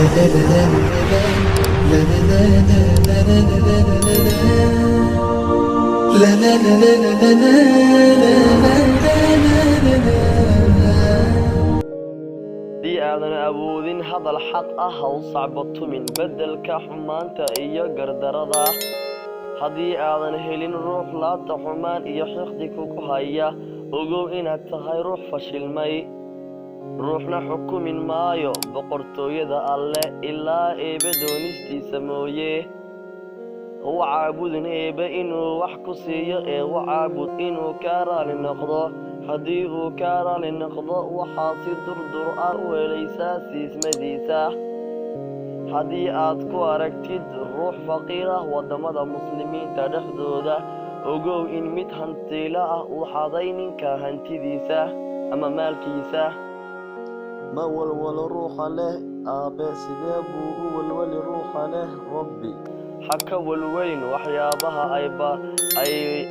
لا لا لا لا لا لا لا لا. Haddii aadan awoodin hadal xaq ah, ha u sacbatumin beddelka xumaanta iyo gardarada. Haddii aadan helin ruux laabta xumaan iyo xiqdi kugu haya, ogow inaad tahay ruux fashilmay. Ruuxna xukumin maayo boqortooyada Alle ilaa Eebe doonistiisa mooye. U caabudin Eebe inuu wax ku siiyo, ee u caabud inuu kaa raali noqdo. Haddii uu kaa raali noqdo, waxaa si durdur ah u helaysaa siismadiisa. Haddii aad ku aragtid ruux faqiir ah waddamada Muslimiinta dhexdooda, ogow in mid hantiila ah uu xaday ninka hantidiisa ama maalkiisa. Ma walwalo ruuxa leh aabe, sidee buu u walwali ruuxa leh Rabbi? Ha ka walwalin waxyaabaha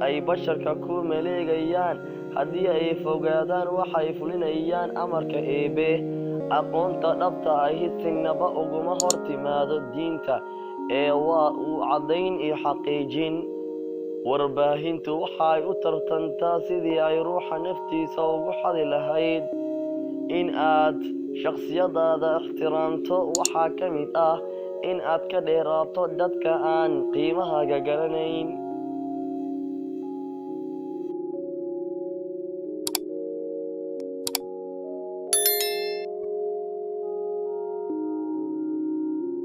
ay basharka ku maleegayaan. Haddii ay fogaadaan, waxay fulinayaan amarka Eebe. Aqoonta dhabta ahi sinaba uguma hor timaado diinta, ee waa u caddayn iyo xaqiijin. Warbaahintu waxay u tartantaa sidii ay ruuxa naftiisa ugu xadi lahayd. In aad shakhsiyadaada ixtiraamto waxaa ka mid ah in aad ka dheeraato dadka aan qiimahaaga garanayn.